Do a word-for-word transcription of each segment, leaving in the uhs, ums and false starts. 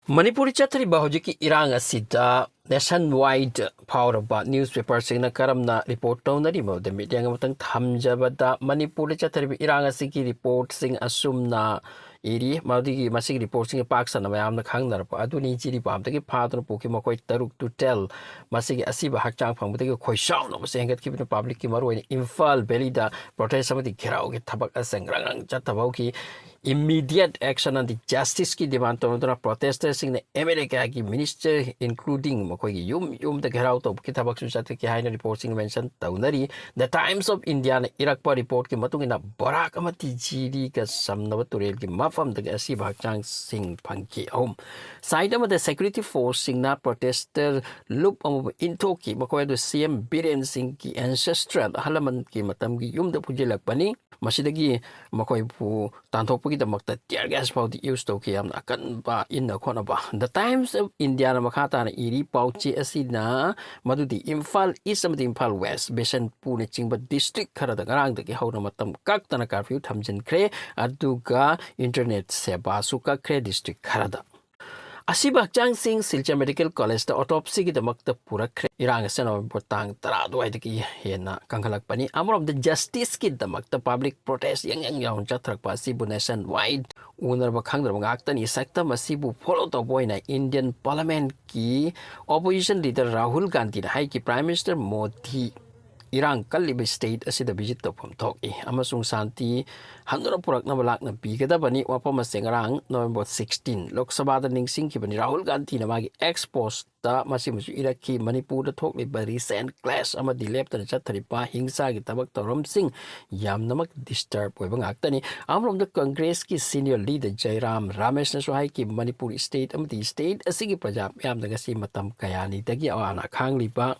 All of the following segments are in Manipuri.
ꯃꯅꯤꯄꯨꯔꯗ ꯆꯠꯊꯔꯤꯕ ꯍꯧꯖꯤꯛꯀꯤ ꯏꯔꯥꯡ ꯑꯁꯤꯗ ꯅꯦꯁꯟ ꯋꯥꯏꯗ ꯐꯥꯎꯔꯕ ꯅ꯭ꯌꯨꯁ ꯄꯦꯄꯔꯁꯤꯡꯅ ꯀꯔꯝꯅ ꯔꯤꯄꯣꯔꯠ ꯇꯧꯅꯔꯤꯕꯗ ꯃꯤꯠꯌꯦꯡ ꯑꯃꯇꯪ ꯊꯝꯖꯕꯗ, ꯃꯅꯤꯄꯨꯔꯗ ꯆꯠꯊꯔꯤꯕ ꯏꯔꯥꯡ ꯑꯁꯤꯒꯤ ꯔꯤꯄꯣꯔꯠꯁꯤꯡ ꯑꯁꯨꯝꯅ ꯏꯔꯤ꯫ ꯃꯗꯨꯒꯤ, ꯃꯁꯤꯒꯤ ꯔꯤꯄꯣꯔꯠꯁꯤꯡꯒꯤ ꯄꯥꯛ ꯁꯟꯅ ꯃꯌꯥꯝꯅ ꯈꯪꯅꯔꯕ ꯑꯗꯨꯅꯤ꯫ ꯖꯤꯔꯤꯕꯥꯝꯗꯒꯤ ꯐꯥꯗꯨꯅ ꯄꯨꯈꯤ ꯃꯈꯣꯏ ꯇꯔꯨꯛ ꯇꯨꯇꯦꯜ꯫ ꯃꯁꯤꯒꯤ ꯑꯁꯤꯕ ꯍꯛꯆꯥꯡ ꯐꯪꯕꯗꯒꯤ ꯈꯣꯏꯁꯥꯎꯅꯕꯁꯦ ꯍꯦꯟꯒꯠꯈꯤꯕꯅ ꯄꯕ꯭ꯂꯤꯛꯀꯤ, ꯃꯔꯨꯑꯣꯏꯅ ꯏꯝꯐꯥꯜ ꯚꯦꯂꯤꯗ ꯄ꯭ꯔꯣꯇꯦꯁ ꯑꯃꯗꯤ ꯘꯦꯔꯥꯎꯒꯤ ꯊꯕꯛ ꯑꯁꯦ ꯉꯔꯪ ꯉꯔꯪ ꯆꯠꯊꯕ ꯍꯧꯈꯤ꯫ Immediate action ꯑꯃꯗꯤ ꯖꯁꯇꯤꯁꯀꯤ ꯗꯤꯃꯥꯟ ꯇꯧꯅꯗꯨꯅ ꯄ꯭ꯔꯣꯇꯦꯁꯇꯔꯁꯤꯡꯅ ꯑꯃꯦꯔꯤꯀꯥꯒꯤ ꯃꯤꯅꯤꯁꯇꯔ, including ꯃꯈꯣꯏꯒꯤ ꯌꯨꯝ ꯌꯨꯝꯗ ꯘꯦꯔꯥꯎ ꯇꯧꯕꯒꯤ ꯊꯕꯛꯁꯨ ꯆꯠꯊꯈꯤ ꯍꯥꯏꯅ ꯔꯤꯄꯣꯔꯠꯁꯤꯡ ꯃꯦꯟꯁꯟ ꯇꯧꯅꯔꯤ꯫ The Times of Indiaꯅ ꯏꯔꯛꯄ ꯔꯤꯄꯣꯔꯠꯀꯤ ꯃꯇꯨꯡ ꯏꯟꯅ, ꯕꯔꯥꯛ ꯑꯃꯗꯤ ꯖꯤꯔꯤꯒ ꯁꯝꯅꯕ ꯇꯨꯔꯦꯜꯒꯤ ꯃꯐꯝꯗꯒꯤ ꯑꯁꯤꯕ ꯍꯛꯆꯥꯡꯁꯤꯡ ꯐꯪꯈꯤ꯫ ꯑꯍꯨꯝ꯫ ꯁꯥꯏꯠ ꯑꯃꯗ ꯁꯦꯀ꯭ꯌꯨꯔꯤꯇꯤ ꯐꯣꯔꯁꯁꯤꯡꯅ ꯄ꯭ꯔꯣꯇꯦꯁꯇꯔ ꯂꯨꯞ ꯑꯃꯕꯨ ꯏꯟꯊꯣꯛꯈꯤ꯫ ꯃꯈꯣꯏ ꯑꯗꯨ ꯁꯤ ꯑꯦꯝ ꯕꯤꯔꯦꯟ ꯁꯤꯡꯒꯤ ancestral, ꯑꯍꯜ ꯂꯃꯟꯒꯤ ꯃꯇꯝꯒꯤ ꯌꯨꯝꯗ ꯄꯨꯟꯁꯤꯜꯂꯛꯄꯅꯤ꯫ ꯃꯁꯤꯗꯒꯤ ꯃꯈꯣꯏꯕꯨ ꯇꯥꯟꯊꯣꯛꯄꯒꯤꯗꯃꯛꯇ tear gas ꯐꯥꯎꯗꯤ use ꯇꯧꯈꯤ꯫ ꯌꯥꯝꯅ ꯑꯀꯟꯕ ꯏꯟꯅ ꯈꯣꯠꯅꯕ꯫ The Times of Indiaꯅ ꯃꯈꯥ ꯇꯥꯅ ꯏꯔꯤ, ꯄꯥꯎꯆꯦ ꯑꯁꯤꯅ ꯃꯗꯨꯗꯤ ꯏꯝꯐꯥꯜ ꯏꯁ ꯑꯃꯗꯤ ꯏꯝꯐꯥꯜ ꯋꯦꯁ, ꯕꯤꯁꯦꯟꯄꯨꯔꯅꯆꯤꯡꯕ ꯗꯤꯁꯇ꯭ꯔꯤꯛ ꯈꯔꯗ ꯉꯔꯥꯡꯗꯒꯤ ꯍꯧꯅ ꯃꯇꯝ ꯀꯛꯇꯅ ꯀꯥꯔꯐ꯭ꯌꯨ ꯊꯝꯖꯤꯟꯈ꯭ꯔꯦ꯫ ꯑꯗꯨꯒ ꯏꯟꯇꯔꯅꯦꯠ ꯁꯦꯕꯥꯁꯨ ꯀꯛꯈ꯭ꯔꯦ ꯗꯤꯁꯇ꯭ꯔꯤꯛ ꯈꯔꯗ꯫ ꯑꯁꯤꯕ ꯍꯛꯆꯥꯡꯁꯤꯡ ꯁꯤꯜꯆꯔ ꯃꯦꯗꯤꯀꯦꯜ ꯀꯣꯂꯦꯖꯇ ꯑꯣꯇꯣꯞꯁꯤꯒꯤꯗꯃꯛꯇ ꯄꯨꯔꯛꯈ꯭ꯔꯦ꯫ ꯏꯔꯥꯡ ꯑꯁꯤꯅ ꯅꯣꯕꯦꯝꯕꯔ ꯇꯥꯡ ꯇꯔꯥ ꯑꯗꯨꯋꯥꯏꯗꯒꯤ ꯍꯦꯟꯅ ꯀꯟꯈꯠꯂꯛꯄꯅꯤ꯫ ꯑꯃꯔꯣꯝꯗ ꯖꯁꯇꯤꯁꯀꯤꯗꯃꯛꯇ ꯄꯕ꯭ꯂꯤꯛ ꯄ꯭ꯔꯣꯇꯦꯁ ꯌꯥꯡ ꯌꯥꯡ ꯌꯥꯎꯅ ꯆꯠꯊꯔꯛꯄ ꯑꯁꯤꯕꯨ ꯅꯦꯁꯟ ꯋꯥꯏꯗ ꯎꯅꯔꯕ ꯈꯪꯗ꯭ꯔꯕ ꯉꯥꯛꯇꯅꯤ꯫ ꯁꯛꯇꯝ ꯑꯁꯤꯕꯨ ꯐꯣꯂꯣ ꯇꯧꯕ ꯑꯣꯏꯅ ꯏꯟꯗꯤꯌꯟ ꯄꯥꯔꯂꯤꯌꯥꯃꯦꯟꯠꯀꯤ ꯑꯣꯄꯣꯖꯤꯁꯟ ꯂꯤꯗꯔ ꯔꯥꯍꯨꯜ ꯒꯥꯟꯙꯤꯅ ꯍꯥꯏꯈꯤ, ꯄ꯭ꯔꯥꯏꯝ ꯃꯤꯅꯤꯁꯇꯔ ꯃꯣꯗꯤ ꯏꯔꯥꯡ ꯀꯜꯂꯤꯕ ꯁ꯭ꯇꯦꯠ ꯑꯁꯤꯗ ꯚꯤꯖꯤꯠ ꯇꯧꯐꯝ ꯊꯣꯛꯏ ꯑꯃꯁꯨꯡ ꯁꯥꯟꯇꯤ ꯍꯟꯗꯨꯅ ꯄꯨꯔꯛꯅꯕ ꯂꯥꯛꯅ ꯄꯤꯒꯗꯕꯅꯤ꯫ ꯋꯥꯐꯝ ꯑꯁꯤ ꯉꯔꯥꯡ ꯅꯣꯕꯦꯝꯕꯔ ꯁꯤꯛꯁꯇꯤꯟ ꯂꯣꯛ ꯁꯚꯥꯗ ꯅꯤꯡꯁꯤꯡꯈꯤꯕꯅꯤ꯫ ꯔꯥꯍꯨꯜ ꯒꯥꯟꯙꯤꯅ ꯃꯥꯒꯤ ꯑꯦꯛꯁ ꯄꯣꯁꯇ ꯃꯁꯤꯃꯁꯨ ꯏꯔꯛꯈꯤ꯫ ꯃꯅꯤꯄꯨꯔꯗ ꯊꯣꯛꯂꯤꯕ ꯔꯤꯁꯦꯟꯠ ꯀ꯭ꯂꯦꯁ ꯑꯃꯗꯤ ꯂꯦꯞꯇꯅ ꯆꯠꯊꯔꯤꯕ ꯍꯤꯡꯁꯥꯒꯤ ꯊꯕꯛ ꯊꯧꯔꯝꯁꯤꯡ ꯌꯥꯝꯅꯃꯛ ꯗꯤꯁꯇꯔꯕ ꯑꯣꯏꯕ ꯉꯥꯛꯇꯅꯤ꯫ ꯑꯃꯔꯣꯝꯗ ꯀꯪꯒ꯭ꯔꯦꯁꯀꯤ ꯁꯤꯅꯤꯌꯔ ꯂꯤꯗꯔ ꯖꯌꯔꯥꯝ ꯔꯥꯃꯦꯁꯅꯁꯨ ꯍꯥꯏꯈꯤ, ꯃꯅꯤꯄꯨꯔ ꯁ꯭ꯇꯦꯠ ꯑꯃꯗꯤ ꯁ꯭ꯇꯦꯠ ꯑꯁꯤꯒꯤ ꯄ꯭ꯔꯖꯥ ꯃꯤꯌꯥꯝꯗ ꯉꯁꯤ ꯃꯇꯝ ꯀꯌꯥꯅꯤꯗꯒꯤ ꯑꯋꯥ ꯑꯅꯥ ꯈꯥꯡꯂꯤꯕ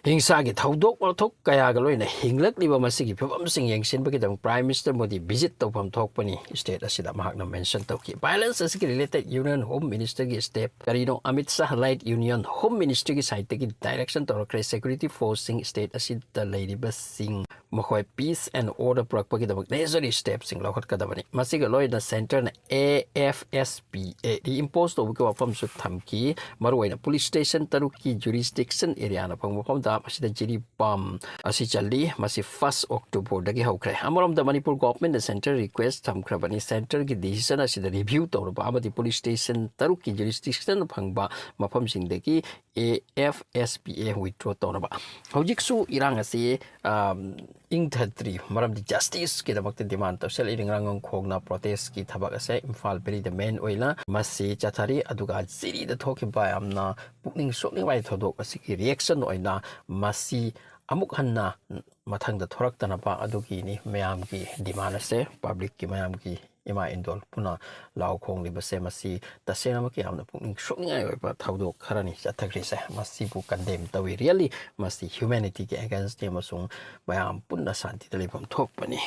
ꯍꯤꯡꯁꯥꯒꯤ ꯊꯧꯗꯣꯛ ꯋꯥꯊꯣꯛ ꯀꯌꯥꯒ ꯂꯣꯏꯅ ꯍꯤꯡꯂꯛꯂꯤꯕ ꯃꯁꯤꯒꯤ ꯐꯤꯕꯝꯁꯤꯡ ꯌꯦꯡꯁꯤꯟꯕꯒꯤꯗꯃꯛ Prime Minister Modi visit ꯇꯧꯐꯝ ꯊꯣꯛꯄꯅꯤ state ꯑꯁꯤꯗ ꯃꯍꯥꯛꯅ mention ꯇꯧꯈꯤ꯫ Violence ꯑꯁꯤꯒꯤ related Union Home Ministerꯒꯤ step ꯀꯔꯤꯅꯣ? Amit Shah led Union Home Ministerꯒꯤ sideꯇꯒꯤ direction ꯇꯧꯔꯛꯈ꯭ꯔꯦ꯫ Security forceꯁꯤꯡ state ꯑꯁꯤꯗ ꯂꯩꯔꯤꯕꯁꯤꯡ ꯃꯈꯣꯏ peace and order ꯄꯨꯔꯛꯄꯒꯤꯗꯃꯛ necessary stepꯁꯤꯡ ꯂꯧꯈꯠꯀꯗꯕꯅꯤ꯫ ꯃꯁꯤꯒ ꯂꯣꯏꯅ centreꯅ A F S P A reimpose ꯇꯧꯕꯒꯤ ꯋꯥꯐꯝꯁꯨ ꯊꯝꯈꯤ꯫ ꯃꯔꯨꯑꯣꯏꯅ police station ꯇꯔꯨꯛꯀꯤ jurisdiction areaꯅ ꯐꯪꯕ ꯃꯐꯝꯗ ꯃꯁꯤꯗ ꯖꯤꯔꯤꯕꯥꯝ ꯑꯁꯤ ꯆꯜꯂꯤ꯫ ꯃꯁꯤ first Octoberꯗꯒꯤ ꯍꯧꯈ꯭ꯔꯦ꯫ ꯑꯃꯔꯣꯝꯗ ꯃꯅꯤꯄꯨꯔ governmentꯅ centre request ꯊꯝꯈ꯭ꯔꯕꯅꯤ꯫ Centreꯒꯤ decision ꯑꯁꯤꯗ review ꯇꯧꯅꯕ ꯑꯃꯗꯤ police station ꯇꯔꯨꯛꯀꯤ jurisdiction ꯐꯪꯕ ꯃꯐꯝꯁꯤꯡꯗꯒꯤ A F S P A withdraw ꯇꯧꯅꯕ꯫ ꯍꯧꯖꯤꯛꯁꯨ ꯏꯔꯥꯡ ꯑꯁꯤ, ꯑꯝ, ꯏꯪꯊꯗ꯭ꯔꯤ, ꯃꯔꯝꯗꯤ justiceꯀꯤꯗꯃꯛꯇ demand ꯇꯧꯁꯤꯜꯂꯛꯏ꯫ ꯔꯤꯡꯔꯥꯡ ꯈꯣꯡꯅ protestꯀꯤ ꯊꯕꯛ ꯑꯁꯦ ꯏꯝꯐꯥꯜ ꯕꯦꯂꯤꯗ main ꯑꯣꯏꯅ ꯃꯁꯤ ꯆꯠꯊꯔꯤ꯫ ꯑꯗꯨꯒ ꯖꯤꯔꯤꯗ ꯊꯣꯛꯈꯤꯕ ꯌꯥꯝꯅ ꯄꯨꯛꯅꯤꯡ ꯁꯣꯛꯅꯤꯡꯉꯥꯏ ꯊꯧꯗꯣꯛ ꯑꯁꯤꯒꯤ reaction ꯑꯣꯏꯅ ꯃꯁꯤ ꯑꯃꯨꯛ ꯍꯟꯅ ꯃꯊꯪꯗ ꯊꯣꯔꯛꯇꯅꯕ ꯑꯗꯨꯒꯤꯅꯤ ꯃꯌꯥꯝꯒꯤ demand ꯑꯁꯦ, publicꯀꯤ, ꯃꯌꯥꯝꯒꯤ ꯏꯃꯥ ꯏꯟꯗꯣꯜ ꯄꯨꯟꯅ ꯂꯥꯎ ꯈꯣꯡꯂꯤꯕꯁꯦ꯫ ꯃꯁꯤ ꯇꯁꯦꯡꯅꯃꯛꯀꯤ ꯌꯥꯝꯅ ꯄꯨꯛꯅꯤꯡ ꯁꯣꯛꯅꯤꯡꯉꯥꯏ ꯑꯣꯏꯕ ꯊꯧꯗꯣꯛ ꯈꯔꯅꯤ ꯆꯠꯊꯈ꯭ꯔꯤꯁꯦ꯫ ꯃꯁꯤꯕꯨ condemn ꯇꯧꯏ꯫ Really ꯃꯁꯤ humanityꯒꯤ againstꯅꯤ ꯑꯃꯁꯨꯡ ꯃꯌꯥꯝ ꯄꯨꯟꯅ ꯁꯥꯟꯇꯤꯗ ꯂꯩꯐꯝ ꯊꯣꯛꯄꯅꯤ꯫